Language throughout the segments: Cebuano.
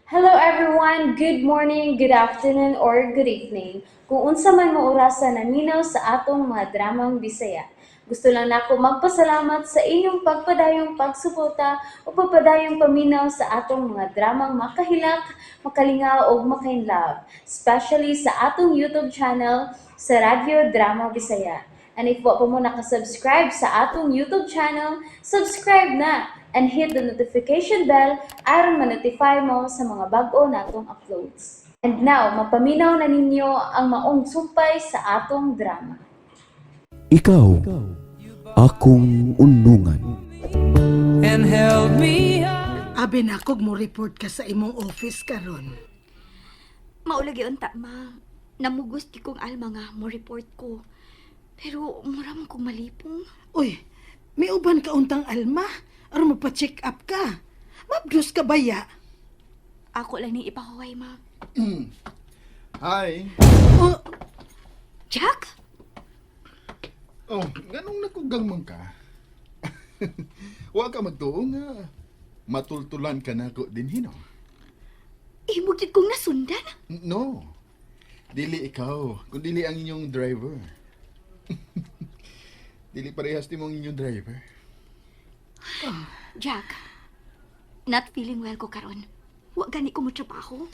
Hello everyone! Good morning, good afternoon, or good evening. Kung unsa man mo orasa naminaw sa atong mga dramang Bisaya. Gusto lang nako magpasalamat sa inyong pagpadayong pagsuporta o pagpadayong paminaw sa atong mga dramang makahilak, makalingaw ug makainlove, especially sa atong YouTube channel sa Radyo Drama Bisaya. And if wa pa mo nakasubscribe sa atong YouTube channel, subscribe na and hit the notification bell aron ma-notify mo sa mga bag-o natong uploads. And now, mapaminaw na ninyo ang maong sumpay sa atong drama. Ikaw, akong unungan. And held me up. Abi nakog mo report ka sa imong office karon. Mao lagi unta, ma. Namugos di kong Alma nga mo report ko. Pero mura man kong malipong. Uy, may uban ka untang Alma. Aron magpa-check up ka. Mabdos ka baya? Ako lang ni ipahuway, ma. Hi. Oh, Jack? Oh, nganong nakugang man ka? Wa ka magtuo nga. Matultulan ka nako din hino. Imo gyud kong nasundan. No. Dili ikaw, kun dili ang inyong driver. Dili parehas nimo ang inyong driver. Jack, not feeling well ko karon. Wa gani ko mo trabaho.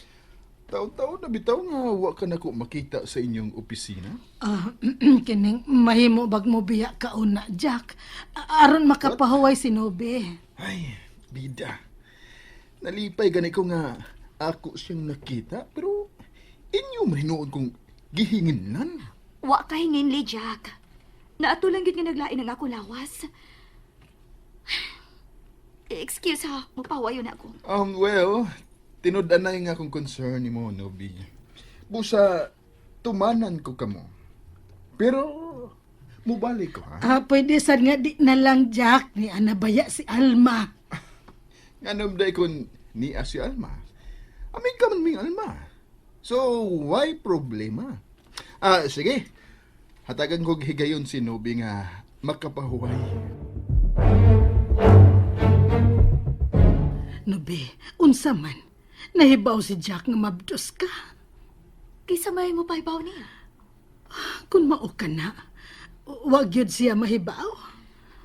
Taon-taon na bitaw nga wa ka nako makita sa inyong opisina. Ah, kining mahimo bag mo biya ka una, Jack. Aron makapahuway si Nobe. Ay, bida. Nalipay gani ko nga ako siyang nakita pero inyo man hinuon kong gihinginan. Wa ka hinginli, Jack. Naato lang gyud nga naglain ang ako lawas. Excuse ha, mupawayo na ako. Well, tinud-anay nga akong concern nimo, Nobi. Busa, tumanan ko kamo. Pero, mubalik ko, ha? Ah, pwede sad nga di na lang, Jack, ni anabaya si Alma. Nga day kun niya si Alma. Amin ka man ming Alma. So, why problema? Ah, sige. Hatagan ko higayon si Nobi nga makapahuway. Nobe, unsa man. Nahibaw si Jack nga mabdos ka. Kaysa may mo pahibaw niya. Kung mao ka na, wag yun siya mahibaw.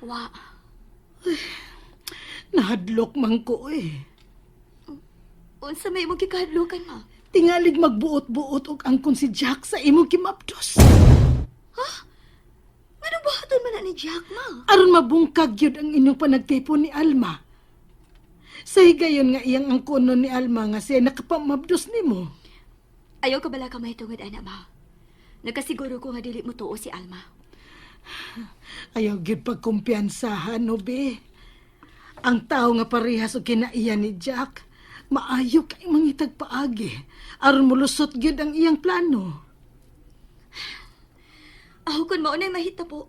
Wa. Nahadlok man ko eh. Unsa may imong gikahadlukan, ma? Tingalig magbuot-buot og angkon si Jack sa imong kimabdos. Nganong buhaton man na ni Jack, ma? Aron mabungkag yun ang inyong panagtipon ni Alma. Sa higayon nga iyang angkonon ni Alma nga siya nakapamabdos nimo. Ayaw ka bala ka mahitungod, ana, ma. Nakasiguro ko nga dili mo tuo si Alma. Ayaw gyud pagkumpiyansahan, no be. Ang tao nga parehas og kinaiya ni Jack, maayo kay mangitag paagi aron molusot gyud ang iyang plano. Aw, kung maunay mahitabo,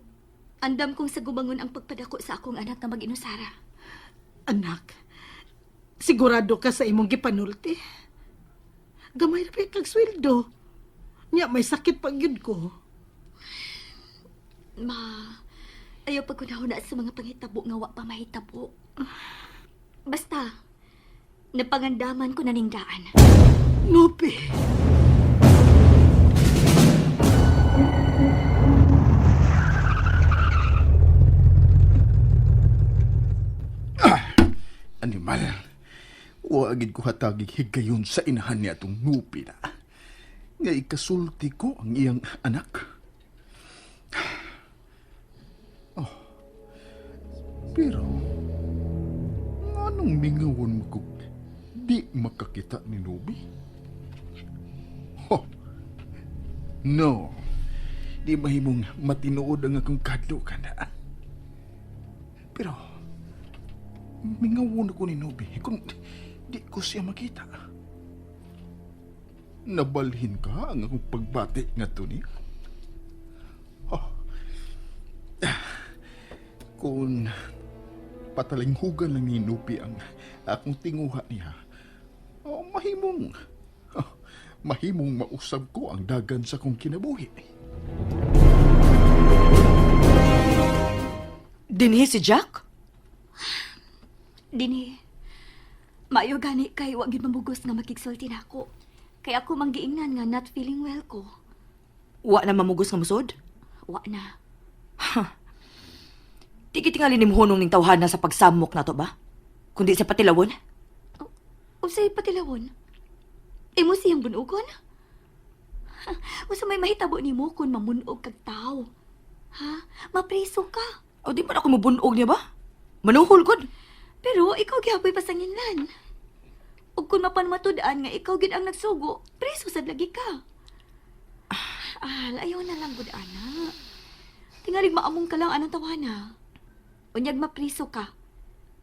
andam kong sa gumangon ang pagpadako sa akong anak na mag-inusara. Anak, sigurado ka sa imong gipanulti. Gamay ra pa kag sweldo. Nya may sakit pa gyud ko. Ma, ayaw pagkunahuna sa mga panghitabo nga wa pa mahitabo. Basta, napangandaman ko na ning daan. Nupi. Animal. Wa gid ko hatagig higayon sa inahan niya atong nupi na. Nga ikasulti ko ang iyang anak. Oh. Pero, nganong mingawon mo kung di makakita ni Nubi? Ho. No. Di mahimong matinuod ang akong kadlo na. Pero, mingawon ako ni Nobi kung di ko siya makita. Nabalhin ka ang akong pagbati nga to niya. Oh. Kung patalinghugan lang ni Nupi ang akong tinguha niya, oh, mahimong mausab ko ang dagan sa kong kinabuhi. Dinhi si Jack? Dini, Maayo gani kay wa gyud mamugos nga makigsulti nako. Kay ako mang giingnan nga not feeling well ko. Wa na mamugos nga musod? Wa na. Di kitingali nimhunong ning tawhana sa pagsamok na to ba? Kundi sa patilawon? Usay patilawon. Imo siyang bunugon? Usa may mahitabo nimo kung mamunog kag tawo. Ha? Mapriso ka. O di man ako mabunog niya ba? Manuhol gud. Pero ikaw gihapoy pasanginlan. Ug kung mapanmatud-an nga ikaw gid ang nagsugo, preso sad lagi ka. Al, ayaw na lang gud ana. Tingalig maamong ka lang anang tawana. Unyag mapriso ka.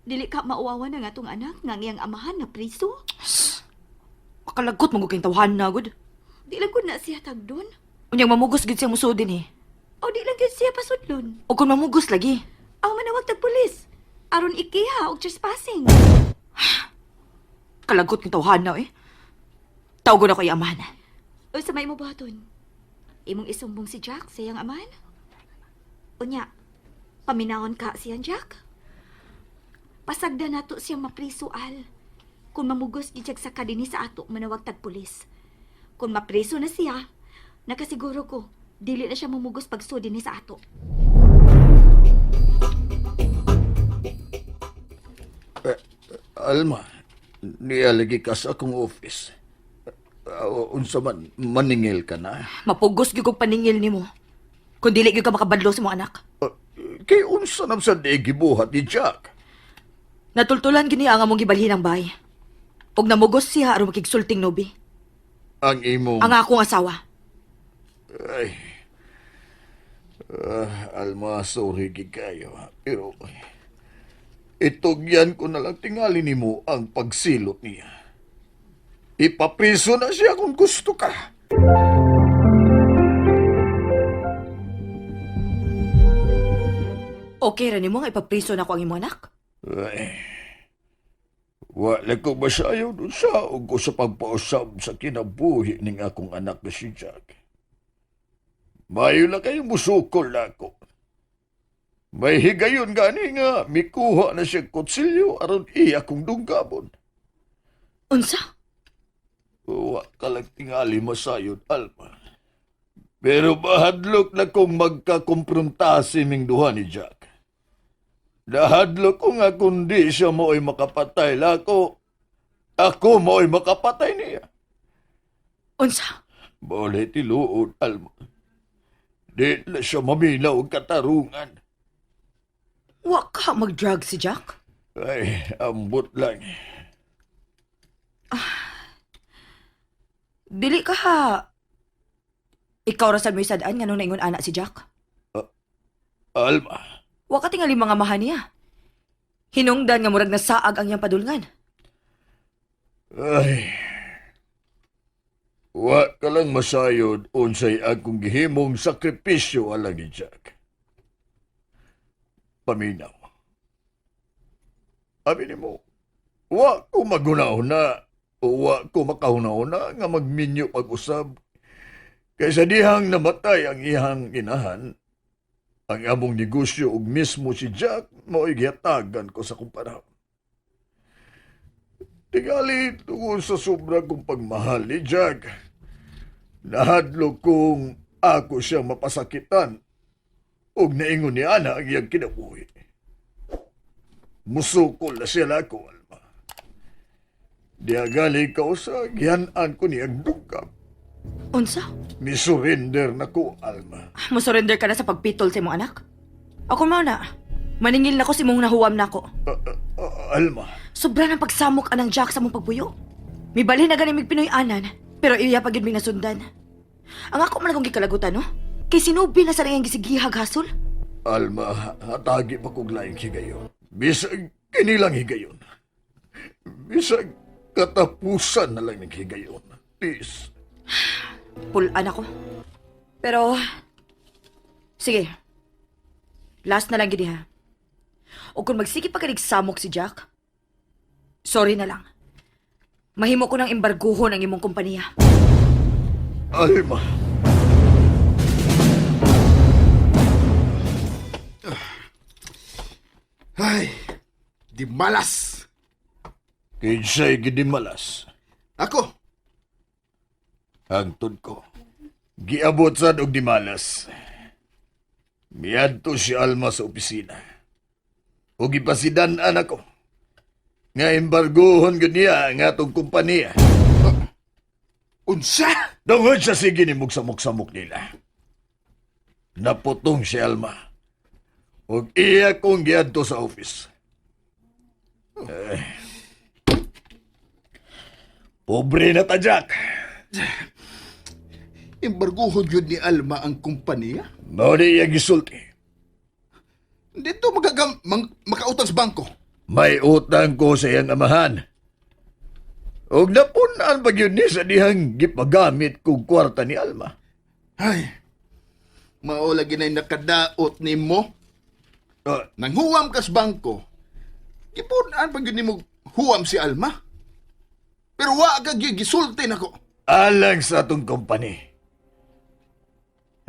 Dili ka mauwawan ang atong anak nga ang iyang amahan na priso. Makalagot man gud kayong tawhana gud. Di lang gud na siya tagdon. Unyag mamugos gid siya musodin eh. O di lang gyud siya pasudlon. O kung mamugos lagi. Aw manawag tag pulis. Aron ikiha og trespassing. Kalagot ng tawhana eh. Tawgon ako amahan. O sa may mo buhaton. Imong isumbong si Jack sa iyang amahan. Unya, paminahon ka siyang Jack. Pasagda nato siyang mapriso al. Kung mamugos gid siya sa kadini sa ato manawag tag pulis. Kung mapriso na siya, nakasiguro ko dili na siya mamugos pagsudi ni sa ato. Alma, nialagi ka sa akong office. Unsa man, maningil ka na. Mapugos gyud kog paningil nimo. Kung dili gyud ka makabadlo sa imong anak. Kay unsa nam sa di gibuhat ni Jack? Natultulan gini ang among gibalhin ang bahay. Og namugos siya aron makigsulting nobi. Ang imong... Ang akong asawa. Ay. Alma, sorry gid kayo. Ha. Pero itugyan ko na lang tingali nimo ang pagsilot niya. Ipapriso na siya kung gusto ka. Okay ra nimo nga ipapriso na ko ang imong anak? Ay. Wala ko masayaw dun sa o ko sa pagpausab sa kinabuhi ning akong anak na si Jack. Mayo na kayo musukol na ako. May higayon gani nga, mikuha na siya kutsilyo aron iya kong dunggabon. Unsa? Wa ka lang tingali masayod, Alma. Pero bahadlok na kong magkakumpronta si ming duha ni Jack. Nahadlok ko nga kundi siya mo'y makapatay lako. Ako mo'y makapatay niya. Unsa? Bole tiluod, Alma. Di na siya maminaw og katarungan. Wa ka mag-drug si Jack? Ay, ambot lang. Dili ka ha. Ikaw ra sad mo isadaan nga nung naingon ana si Jack. Alma, Wa ka tingali mga mahan niya. Hinungdan nga murag nasaag ang iyang padulngan. ay... Wa ka lang masayod unsay akong gihimong sakripisyo alang ni Jack. Paminaw. Abi nimo, wa ko magunahuna o wa ko makahuna-huna nga magminyo pag-usab. Kaysa dihang namatay ang iyang inahan, ang among negosyo ug mismo si Jack mao'y gihatagan ko sa kumpara. Tingali tungod sa sobra kong pagmahal ni Jack. Nahadlok kong ako siyang mapasakitan ug naingon ni Ana ang iyang kinabuhi. Musukol na siya lako, Alma. Diya gali ka usa, gihan-an ko niyang dugkap. Unsa? Misurrender na ko, Alma. Mo-surrender ka na sa pagpitol sa imong anak? Ako mao na. Maningil na ko si mong nahuwam nako. Alma, Sobra ng pagsamok anang Jack sa mong pagbuyo. Mibalhin na gani mig Pinoy anan, pero iya pa gyud mig nasundan. Ang ako man akong gikalagutan, no? Kay sinubi na sa iyang gisigihag hasol. Alma, hatagi pa kog laing higayon. Bisag kinilang higayon. Bisag katapusan na lang ng higayon. Please. Pulaan ako. Pero, sige. Last na lang gini ha. O kung magsige pa kanig samok si Jack, sorry na lang. Mahimo ko ng embarguhon ang imong kompanya. Alma. Ay, di malas. Kinsay gidimalas. Ako. Hangtod ko. Giabot sad og dimalas. Miadto si Alma sa opisina. Ug gipasidan-an ako. Nga embargohon gyud niya ang atong kompanya. Unsa? Tungod sa sige ni samok-samok nila. Naputong si Alma. Ug iya kong giadto sa office. Eh, pobre na ta, Jack. Embargohon yun ni Alma ang kumpanya? Mao ni iya gisulti. Dito makautang sa bangko. May utang ko sa iyang amahan. Ug napun-an pa gyud ni sa dihang gipagamit kog kwarta ni Alma. Ay, mao lagi na'y nakadaot ni mo. Ah, Nang huwam kas bangko, gipunan pa gyud nimo huwam si Alma. Pero wa ka gyud gisulti nako. Alang sa atong company.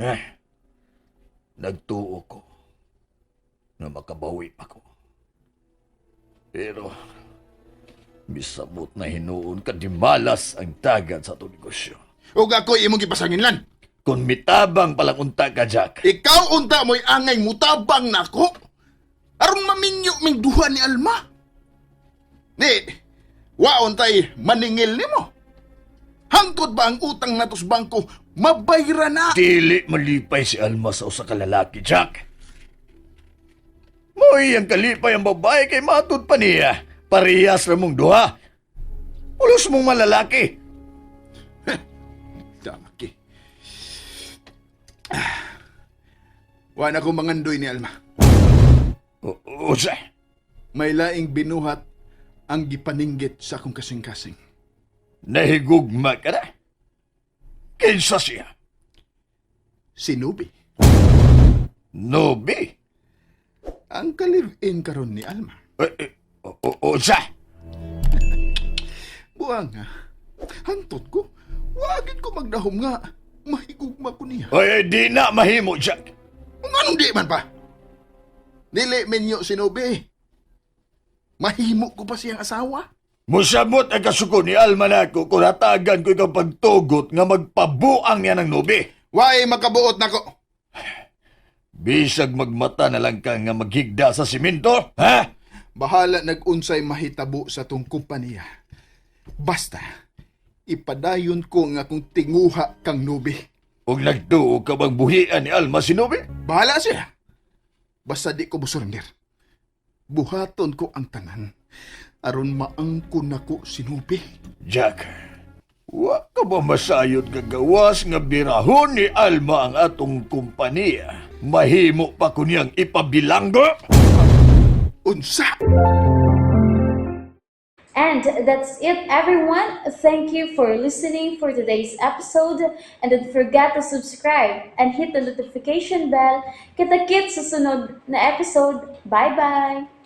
Eh, nagtuo ko na makabawi pa ko. Pero, misabot na hinuon kadimalas ang tagad sa atong negosyo. Ug ako'y imong gipasanginlan. Kung mitabang palang unta ka, Jack, Ikaw unta mo'y angay mutabang nako. Aron maminyo ming duha ni Alma. Di, wa untay maningil nimo. Hangtod ba ang utang nato sa bangko, mabayra na. Dili malipay si Alma sa usa ka lalaki, Jack. Mo'y ang kalipay ang babae kay matud pa niya. Parehas ra mong duha. Pulos mong malalaki. Daki. Wa na ko mangandoy ni Alma. Usa, May laing binuhat ang gipaninggit sa akong kasing-kasing. Nahigugma ka na. Kinsa siya? Si Nubi. Nobi. Ang ka-live-in karon ni Alma. Eh, eh, Usa. Buang nga. Hangtod ko. Wagin ko magdahom nga. Mahigugma ko niya. Oy, di na mahimo, Jack. Kung anong di man pa? Dili minyo si Nubi. Mahimo ko pa siyang asawa. Musamot ang kasuko ni Alma nako kung hatagan ko ikaw pagtugot nga magpabuang niya ng nobi. Way makabuot nako. Bisag magmata na lang ka nga maghigda sa simento, ha? Bahala nag-unsay mahitabo sa tong kumpanya. Basta, ipadayon ko nga akong tinguha kang Nubi. Ug nagtuo ka bang buhian ni Alma si Nobi? Bahala siya. Basta di ko musurrender. Buhaton ko ang tanan. Aron maangkon nako si Nubi. Jack, wa ka ba masayod gagawas nga birahon ni Alma ang atong kumpanya? Mahimo pa ko niyang ipabilanggo? Unsa! And that's it, everyone. Thank you for listening for today's episode. And don't forget to subscribe and hit the notification bell. Kita-kits sa sunod na episode. Bye-bye!